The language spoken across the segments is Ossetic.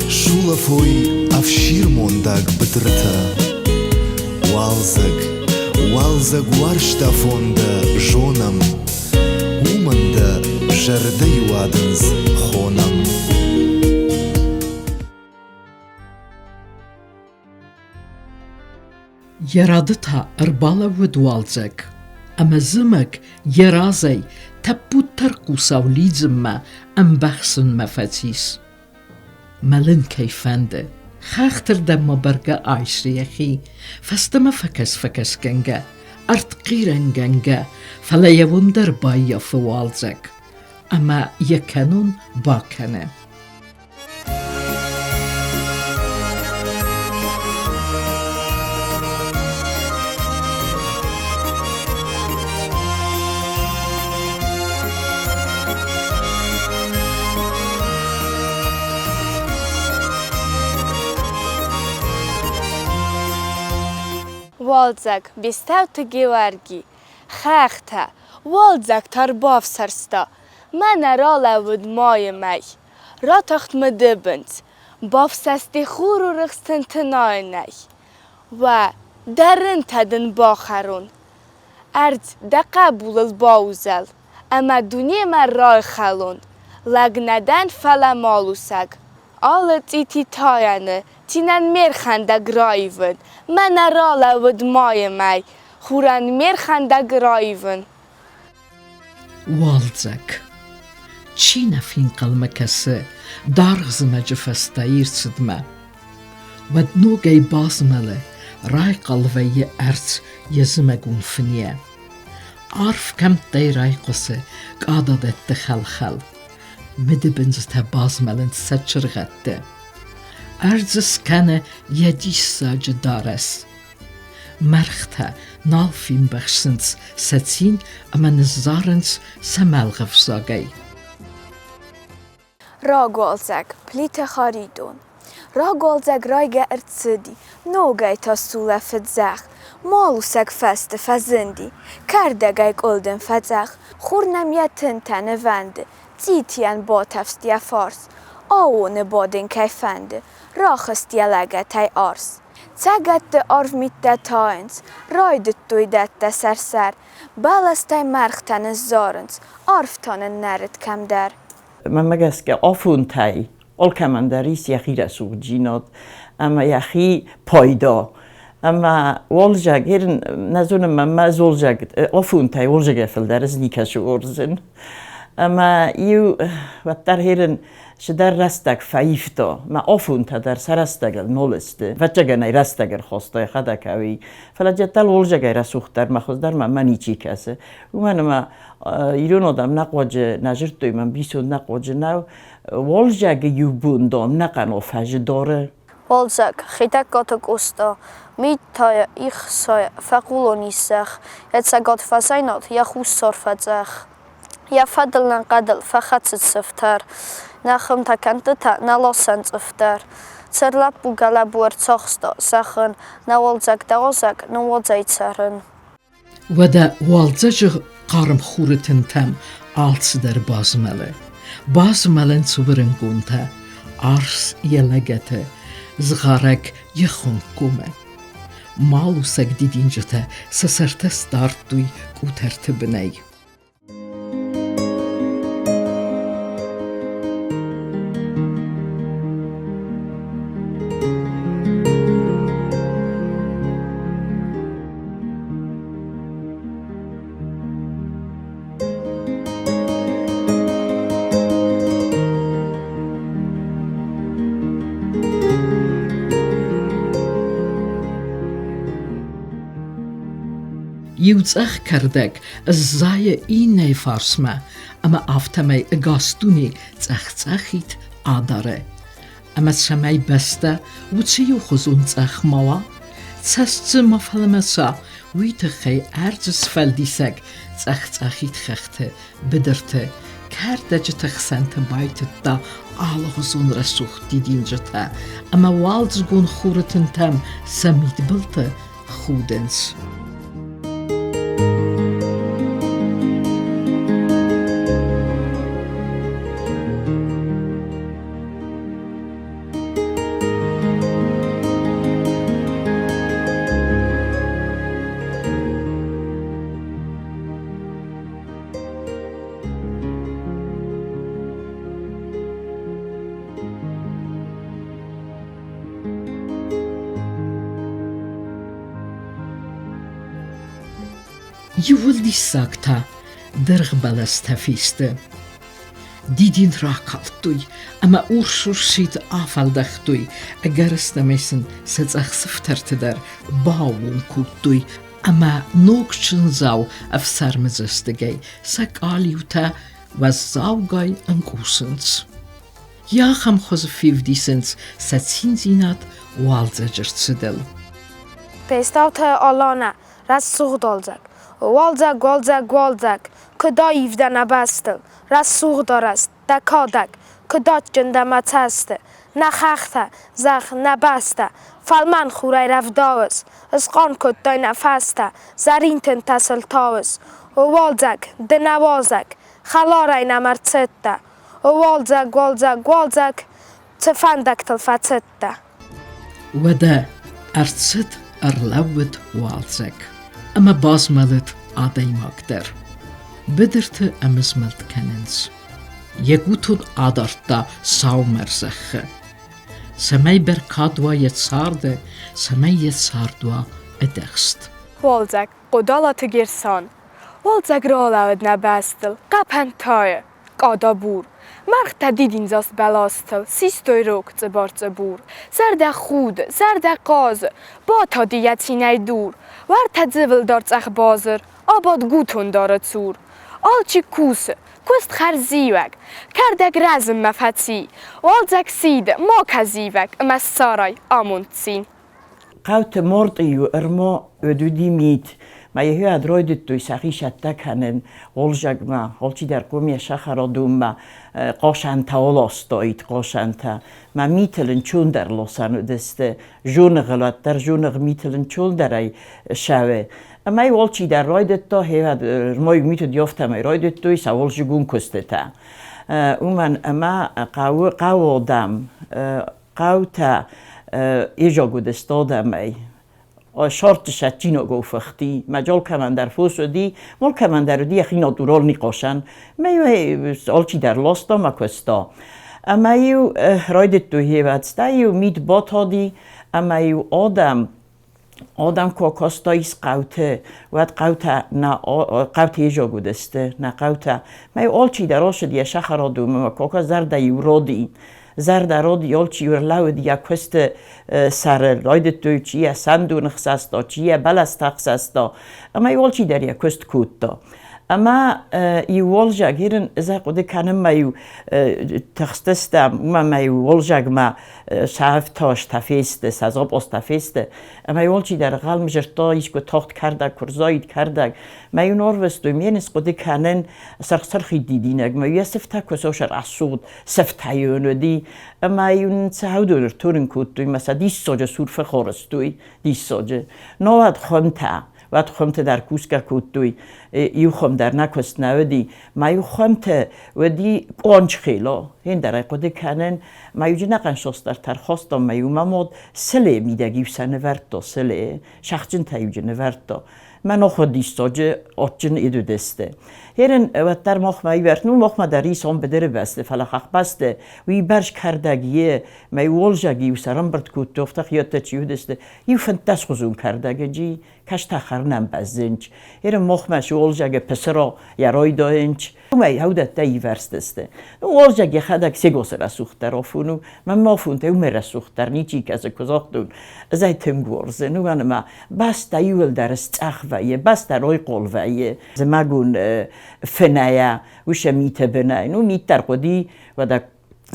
Сулӕфой ӕфсирмондаг быдыртӕ. Уалдзӕг, уалдзӕг уарзтафон дӕ зонӕм, Уымӕн дӕ зӕрдӕйы уадындз хонӕм. Йӕ рады та ӕрбалӕууыд уалдзӕг, ӕмӕ зымӕг йӕ разӕй тӕппуд тӕрхъусау лидзынмӕ, ӕмбӕхсынмӕ фӕцис. Мӕлын кӕй фӕнды, хӕхты рдӕм ма бӕргӕ айсы йӕхи, фӕстӕмӕ фӕкӕс-фӕкӕсгӕнгӕ, ӕртхъирӕнгӕнгӕ, фӕлӕ йӕ уым дӕр баййафы уалдзӕг ӕмӕ йӕ кӕнон бакӕны. Уалдзӕг, Бестауты Геуӕрги, хӕхтӕ, уалдзӕг та рбафсӕрста, мӕнӕ ралӕууыд майы мӕй. Ратахт мыдыбындз, бафсӕсти хуры рухс тынты найынӕй. Уӕ, дӕ рынтӕ дын бахӕрон! Ӕрдз, дӕ хъӕбулыл баузӕл, ӕмӕ дунемӕ райхӕлон. Лӕг нӕ дӕн, фӕлӕ малусӕг. Алы цъититайӕны цинӕн ме рхӕндӕг раивын, мӕнӕ ралӕууыд майы мӕй, хурӕн ме рхӕндӕг раивын. Уалдзӕг. Чи нӕ фенхъӕлмӕ кӕсы даргъ зымӕджы фӕстӕ ӕрцыдмӕ? Уӕд ногӕй базмӕлы, райхъал вӕййы ӕрдз йӕ зымӕгон фынйӕ. Арф кӕмттӕй райхъуысы къададӕтты хӕл-хӕл. Мыдыбындзытӕ базмӕлынц сӕ чыргъӕдты. Ӕрдз скӕны йӕ диссаджы дарӕс. Мӕргътӕ нал фембӕхсынц сӕ цин ӕмӕ ныззарынц сӕ мӕлгъӕвзагӕй. Рагуалдзӕг, Плиты Харитон. Рагуалдзӕг райгӕ ӕрцыди, ногӕй та сулӕфыд зӕхх. Малусӕг фӕзты фӕзынди, кӕрдӕгӕй къуылдым фӕцъӕх. Хур нӕм йӕ тынтӕ нывӕнды, цъитийӕн батӕфст йӕ фарс. Аууоны бадын кӕй фӕнды, рахызт йӕ лӕгӕтӕй арс. Цӕгӕтты арв миттӕ тайынц, райдыдтой дӕттӕ сӕр-сӕр. Бӕлӕстӕй мӕргътӕ ныззарынц, арв та ныннӕрыд кӕмдӕр. Мӕнмӕ гӕсгӕ, афонтӕй алкӕмӕн дӕр ис йӕхи рӕсугъддзинад ӕмӕ йӕхи пайда. Ӕмӕ уалдзӕг, нӕ зонын, мӕнмӕ ӕз уалдзӕг, афонтӕй уалдзӕгӕй фылдӕр ӕз никӕцы уарзын. Ӕмӕ иу уӕддӕр херын цыдӕр рӕстӕг фӕивта. Мӕ афонтӕ дӕр сӕ рӕстӕгыл нал сты. Ӕвӕццӕгӕн ӕй рӕстӕг ӕрхаста йӕхӕдӕг ӕви. Фӕлӕ джеттӕл уалдзӕгӕй рӕсугъддӕр мӕ хуыздӕр мӕ ничи кӕсы. Уымӕн ӕмӕ ирон адӕм нӕ хъуаджы нӕ зыдтой, мӕ ӕмбисонд нӕ хъуаджы нӕу. Уалдзӕгы иу бон, дам, нӕ къанау фӕзы дары. Уалдзӕг, Хетӕгкаты Къоста, мит тайы, их сайы, фӕхъулон ис зӕхх, йӕ цӕгат фӕзӕйнад, йӕ хуссар фӕцъӕх. Йӕ фӕдыл нӕ хъӕдыл фӕхӕцыд сыфтӕр, нӕ хуымтӕ кӕндтытӕ, нӕ ласӕн цъыф дӕр. Цыр лӕппу гӕлӕбу ӕрцахста, зӕгъын, нӕ уалдзӕг дӕ уазӕг, ныууадз ӕй цӕрын. Уӕдӕ уалдзӕджы хъарм хуры тынтӕм алцыдӕр базмӕлы. Базмӕлынц уырынгонтӕ, арс йӕ лӕгӕты, згъарӕг йӕ хуынкъкомы. Малусӕг дидинджытӕ сӕ сӕртӕ сдардтой къутӕрты бынӕй. Иу цъӕх кӕрдӕг сзайы иннӕйы фарсмӕ ӕмӕ афтӕмӕй ӕгас дуне цъӕх-цъӕхид адары. Ӕмӕ цӕмӕй бӕстӕ уыцы иухуызон цъӕх ма уа, цӕст дзы ма фӕлмӕца, уый тыххӕй ӕрдзы сфӕлдисӕг цъӕх-цъӕхид хӕхты, быдырты, кӕрдӕджыты хсӕнты байтыдта алыгъуызон рӕсугъд дидинджытӕ ӕмӕ уалдзыгон хуры тынтӕм сӕ мидбылты худынц. Иууыл диссаг та дыргъбӕлӕстӕ фесты. Дидин ракалдтой ӕмӕ урс-урсид афӕлдӕхтой, ӕгӕрыстӕмӕй сын сӕ цъӕх сыфтӕрты дӕр баууон кодтой ӕмӕ ног чындзау ӕфсӕрмыдзӕстыгӕй сӕ къалиутӕ уӕззаугай ӕнкъусынц. Йӕ ахӕм хуызы февдисынц сӕ циндзинад уалдзӕджы рцыдыл. Бестауты Аланӕ, рӕсугъд уалдзӕг. Уалдзӕг, уалдзӕг, уалдзӕг, куыд аив дӕ нӕ бӕстыл, рӕсугъд арӕзт, дӕ кадӕг, куыд адджын дӕ мӕ цӕсты. Нӕ хӕхтӕ, зӕгъ, нӕ бӕстӕ, фӕлмӕн хурӕй рӕвдауыс, ысхъарм кодтай нӕ фӕстӕ, зӕрин тынтӕ сыл тауыс. О уалдзӕг, ды нӕ уазӕг, хӕларӕй нӕм ӕрцыдтӕ. О уалдзӕг, уалдзӕг, уалдзӕг, цы фӕндӕгтыл фӕцыдтӕ. Уӕдӕ ӕрцыд, ӕрлӕууыд уалдзӕг ӕмӕ базмӕлыд адӕймаг дӕр. Быдырты ӕмызмӕлд кӕнынц. Йӕ гутон адардта саумӕр зӕххы. Цӕмӕй бӕркад уа йӕ царды, цӕмӕй йӕ цард уа ӕдӕхст. Уалдзӕг, Хъодалаты Герсан. Уалдзӕг ралӕууыд нӕ бӕстыл, хъӕпӕн тайы. къада бур. Мӕргътӕ дидиндзаст бӕлӕстыл систой рог цъыбар-цъыбур. Зӕрдӕ худы, зӕрдӕ хъазы, батади йӕ цинӕй дур. Уӕртӕ дзывылдар цъӕх базыр, абад гутондары цур. Алчи кусы, куыст хӕрзиуӕг, кӕрдӕг рӕзынмӕ фӕци. Уалдзӕг сиды, ма кӕ зивӕг ӕмӕ ссарай амонд цин. Хъӕуты мордъи-иу ӕрмо уыди мит. Ма йӕхи райдыдтой сӕхи цӕттӕ кӕнын уалдзӕгмӕ, алчидӕр хъом йӕ сахарадонмӕ хъасӕнтӕ аластаид, хъасӕнтӕ. Ма митыл ӕнцондӕр ласӕн уыдысты. Зоныгъыл уӕддӕр зоныгъ митыл ӕнцондӕрӕй сӕуы. Ӕмӕ-иу алчидӕр райдыдта, хевӕд ӕрмӕг мит уыди, афтӕмӕй райдыдтой сӕ уалдзыгон куыстытӕ. Уымӕн ӕмӕ хъӕуы хъӕуы адӕм Хъӕутӕ изог уыдысты адӕмӕй. Сорты сӕ фыхти, мӕ алкӕмӕн дӕр фос уыди, алкӕмӕн дӕр уыди йӕхи натуралный къосӕн. Мӕ-иу алчидӕр ласта мӕ куыста. Ӕмӕ-иу райдыдтой хевӕцтӕ-иу мит батади, ӕмӕ-иу адӕм Адӕм куы акастаис хъӕуты, уӕд хъӕутӕ нӕ хъӕуты изог уыдысты, нӕ хъӕутӕ. Мӕ алчидӕр ацыд йӕ сахарадонмӕ, мӕ кока зӕрдӕ-иу роди. Зӕрдӕ роди, алчи ӕрлӕууыд йӕ куысты сӕрыл. Райдыдтой, чи йӕ сӕндон ӕхсӕста, чи йӕ бӕлӕстӕ ӕхсӕста. Ӕмӕ-иу алчидӕр йӕ куыст кодта. Ӕмӕ иу уалдзӕг ирын ӕз хъуыды кӕнынмӕ-иу тыхстыстӕм, уымӕн ӕмӕ-иу уалдзӕгмӕ сӕфтӕстӕ фесты, сӕ зопъостӕ фесты. Ӕмӕ алчидӕр ӕгъӕлм зырдта, искуы тагъд кӕрдӕг куы рзаид кӕрдӕг. Мӕ иу арвыстой, ме хъуыды кӕнын сырх-сырхид дидинӕг, мӕ йӕ сыфтӕ куы сосӕ рӕсугъд сыфтӕ-иу уыди. Ӕмӕ-иу нын сӕ уыдон ӕртонын кодтой, мӕ сӕ диссаджы сур фӕхорӕстой, диссаджы. Науӕд хуымтӕ, уӕд хуымты дӕр кусгӕ кодтой, иу хуым дӕр нӕ куыст нӕ уыди. Ма иу хуымты уыди къончхело, ӕндӕр ӕй хъуыды кӕнын. Ма иу джынахъӕн сосдӕр тӕрхостон, ма иу мӕ мод сыле мидӕг-иу сӕ нывӕрдто, сыле, сахджынтӕ-иу джы нывӕрдто. Мӕ нохы диссаджы адджын уыдысты. Ерын уӕддӕр махмӕ ивӕрт, ну махмӕ дӕр исон быдыры бӕсты, фӕлӕ хӕхбӕсты уый бӕрз кӕрдӕг е, мӕ уолзӕг-иу сӕ ӕрӕмбырд кодтой, афтӕ хиӕдтӕ чи уыдысты, иу фынддӕсхуызон кӕрдӕгӕджи, кӕстӕ хӕрынӕн бӕззынч. Ерын махмӕ уолзӕгы пысыро йӕ райдайынч. Уымӕй ӕвдӕттӕ ивӕрстысты. Уалдзӕг йӕхӕдӕг сегосы рӕсугъддӕр афон у. Мӕнмӕ афонтӕ уымӕй рӕсугъддӕр ничи кӕсы, куы загътон. Ӕз ӕй тынг уарзын, уымӕн ӕмӕ бӕстӕ иуылдӕр сцъӕх вӕййы, бӕстӕ райхъал вӕййы. Зымӕгон фынӕйӕ уыцы миты бынӕй. Ну, мит дӕр хъуыди, уӕдӕ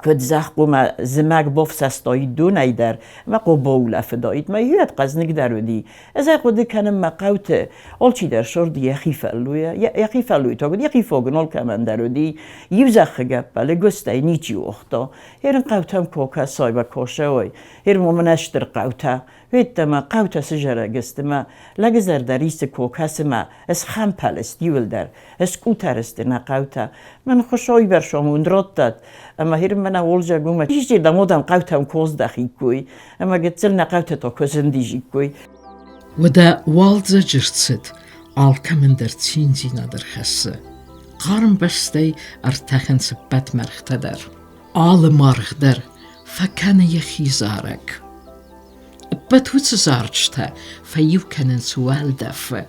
куыд зӕхх хъуамӕ зымӕг бафсӕстаид донӕй дӕр ӕмӕ хъуамӕ баулӕфыдаид. Мӕ иуӕд хъӕзныгдӕр уыди. Ӕз ӕй хъуыды кӕнын мӕ хъӕуты алчидӕр сырд йӕхи фӕллойӕ, йӕхи фӕллой та уыд, йӕхи фаг ын алкӕмӕн дӕр уыди. Иу зӕххы гӕппӕлы гуыстӕй ничи уагъта. Ерын хъӕутӕм куы акӕсай мӕ куы ацӕуай, ерын уымӕн стыр хъӕутӕ, Веддӕмӕ хъӕутӕ сызӕрӕг сты мӕ лӕгы зӕрдӕ рисы ко кӕсы мӕ ысхӕмпӕл сты иуылдӕр, ыскъутӕр сты нӕ хъӕутӕ. Мӕн хуысойбӕрсон уын раттӕд, ӕмӕ хир мӕнӕ уолзӕг уымӕ исчердӕм одӕм хъӕутӕм куы оздӕхиккой, ӕмӕ гыццыл нӕ хъӕутӕ та куы зындизиккой. Уӕдӕ уалдзӕджы рцыд алкӕмӕн дӕр циндзинад ӕрхӕссы. Хъарм бӕстӕй ӕртӕхынц ӕппӕт мӕргътӕ дӕр. Алы маргъ дӕр фӕкӕны йӕхи зарӕг. Ӕппӕт уыцы зарджытӕ фӕиу кӕнынц уӕлдӕфы.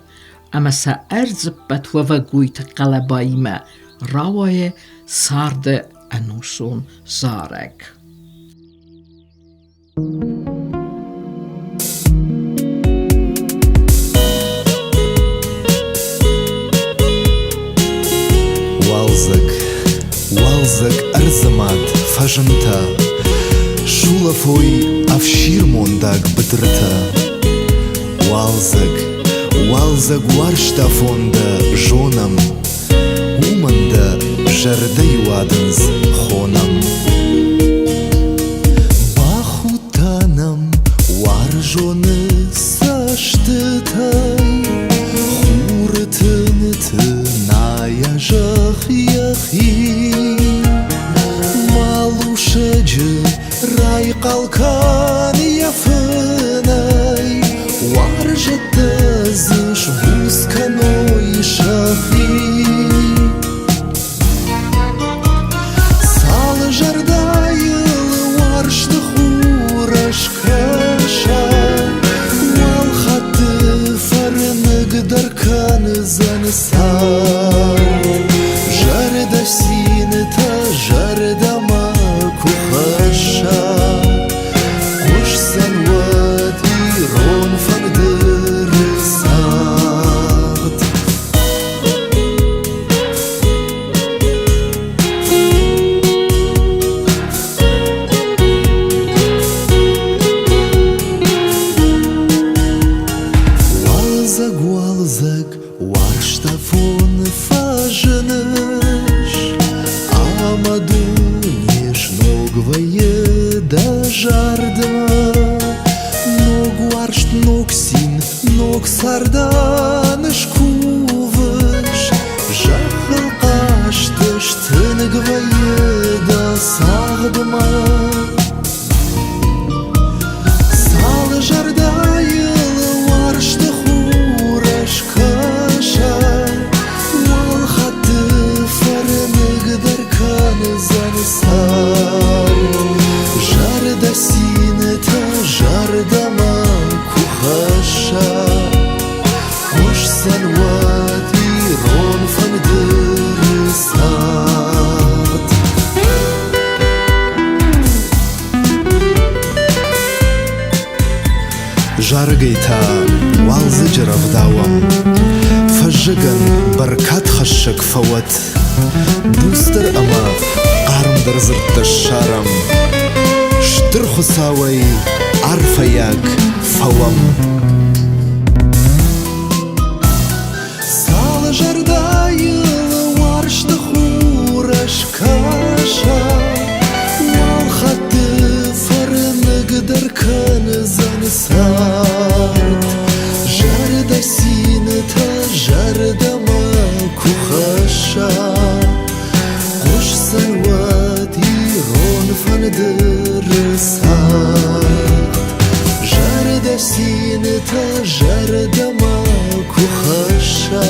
ӕмӕ сӕ ӕрдзы ппӕт уӕвӕгойты хъӕлӕбаимӕ рауайы царды ӕнусон зарӕг. Уалдзӕг, уалдзӕг ӕрдзы мад фӕзынтӕ, Сулӕфой ӕфсирмондаг быдыртӕ. Уалдзӕг, уалдзӕг уарзтафон дӕ зонӕм, Уымӕн дӕ зӕрдӕйы уадындз хонӕм. Бахудтӕ нӕм уарзоны цӕстытӕй, Хуры тынты найӕ зӕхх йӕхи. Малусӕджы райхъал кӕн йӕ фынӕй, Уарзӕттӕ дзы сбуц кӕной сӕхи. Цал зӕрдӕйыл уарзты хур ӕскӕса, Уал хатты фӕрныгдӕр кӕндзӕн цард. Зӕрдӕ цинтӕ зӕрдӕмӕ куы хӕсса, Хъуысдзӕн уӕд ирон фӕндыры цагъд. Уалдзӕг, уалдзӕг, уарзтафон фӕзыныс, Ӕмӕ дуне сног вӕййы дӕ зӕрдӕмӕ. Ног уарзт, ног цин, ног цардӕн скувыс, Зӕххыл хъазты стынг вӕййы дӕ цагъдмӕ. Цал зӕрдӕйыл уарзты хур ӕскӕса, Уал хатты фӕрныгдӕр кӕндзӕн цард. Зӕрдӕ цинтӕ зӕрдӕмӕ куы хӕсса, Хъуысдзӕн уӕд ирон фӕндыры цагъд. Зарӕгӕй та уалдзӕджы рӕвдауӕм, Фӕззӕгӕн бӕркадхӕссӕг фӕуӕд, Буцдӕр ӕмӕ хъармдӕр дзырдтӕ ссарӕм, Стыр Хуыцауӕй арфӕйаг фӕуӕм. Цал зӕрдӕйыл уарзты хур ӕскӕса, Уал хатты фӕрныгдӕр кӕндзӕн цард. Зӕрдӕ цинтӕ зӕрдӕмӕ куы хӕсса, Хъуысдзӕн уӕд ирон фӕндыры цагъд. Зӕрдӕ цинтӕ зӕрдӕмӕ куы хӕсса.